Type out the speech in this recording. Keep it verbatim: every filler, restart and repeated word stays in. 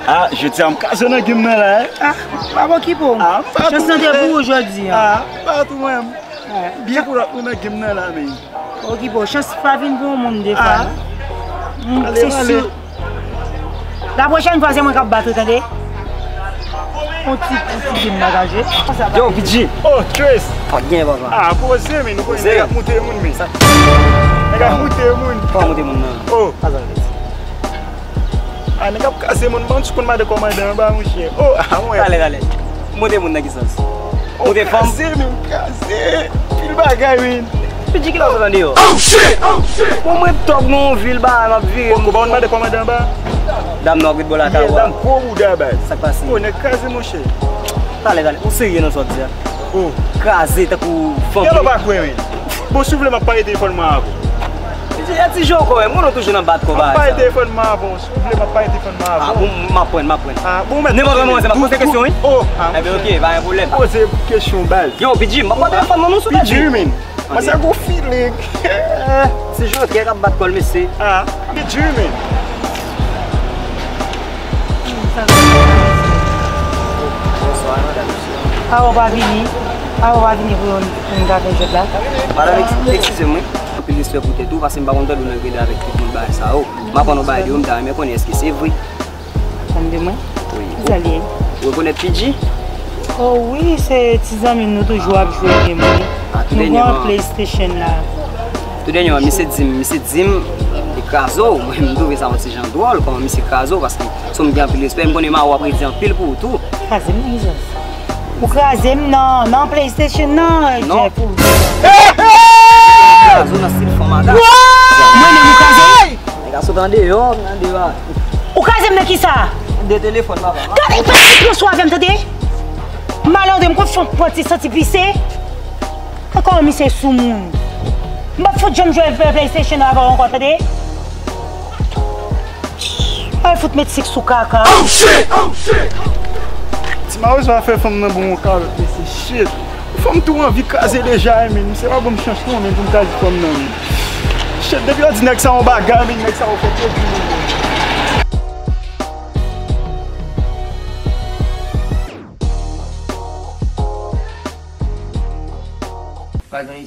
Ah, jodi a m kraze nan game nan la, eh. Ah, pa okipe w. Ah, m pa tou. Chans nan te pou ou jodi a. Ah, m pa tou mwen. Byen pou lòt nou nan game nan la, men. Okipe w, chans pa vin pou yon moun defwa. Ah. Mm, ale, se ale. Sou. La pwochèn fwa, se mwen k ap bat ou, tande? On ti, on ti game bagaje. Yo, P G. Oh, Trace. Fòk gen, papa. Ah, poze, men, nou konnen nèg ap moute moun, men. Nèg ap moute moun. Fò moute moun nan. Oh. Ah, nèg ap kraze moun, ban ti konn madan kòmandan anba, monchè. Oh, ah, mwen. Talè, talè. Moute moun nan ki sans? Moute fanm? Kraze, men, kraze. Pil bagay, men. P G, ki lè w sot andeyò? Oh, shit! Oh, shit! Bon, mwen tòg nan yon vil, ba, m ap vire. Oh, ko ba w madan kòmandan anba? Dam nan ap ret bò lakay ou a. Dam gwo bouda, baz. Sa k pase? Oh, nèg kraze, monchè. Talè, talè. Ou serye nan sa w ap di a? Oh. Kraze tankou fanm. Gade w pa kwè, men. Bon, si w vle, m ap pale telefòn mwen avè w. Ti, ti jwe ankò, men. Mwen, nou toujou nan bat kò ba sa. M ap pale telefòn mwen avè w. Si w vle, m ap pale telefòn mwen avè w. Ah, bon, m ap pran, m ap pran. Ah, bon, mèt. Nenpòt moman, se m ap poze kesyon, wi. Oh, ah. Ebyen, ok, pa gen pwoblèm. Poze kesyon, baz. Yo, P G, m ap pran telefòn nan, nou sou tèt. P G, men. Mwen se gwo feeling. Se jwèt k ap bat kò l, mesye. Ah, P G, men. Bonswa, madanm, mesye. Awo pa vini. Awo pa vini pou yon, pou yon kafe jwèt la. Madanm, eks-, eskize m, wi. Anpil respè pou tèt ou, paske m pa konn tande w nan rele avèk tout moun bagay sa yo. M aprann yon bagay de ou, m ta renmen konnen èske se vre. Aprann de mwen? Wi. Kisa l ye? Ou rekonèt P G? Oh wi, se ti zanmi m, nou toujou ap jwe game, wi. Ah, nou gen yon PlayStation la. Tou dènyèman, misye di m, misye di m, li kraze w. Mwen, m twouve sa yon ti jan dwòl, kòman misye kraze w, paske sou m gen anpil respè, m konnen Mawo ap redi anpil pou ou tou. Kraze m nan kisa? Ou kraze m nan, nan PlayStation nan, Jeff, ou. Kraze w nan stil fanm a gaz. Mwen menm ou kraze? Nèg a sot andeyò, m nan deba. Ou kraze m nan kisa? De telefòn, papa. Gade, pa pran sou avè m, tande? Malandren, m konn fè yon pranti santi pise. Ankò misye sou moun. M p ap fout janm jwe PlayStation avè w ankò, tande? Al fout met sik sou kaka. Oh shit! Oh shit! Ti Mawozo a fè fanm nan bon yon kalòt, mesye, shit. Fanm tou anvi kraze deja, men misye pa ban m chans non, men pou m kraze fanm nan, men. Shit, depi yo di nèg sa yon bagay, men nèg sa yo fè pwodui, men. Pa gen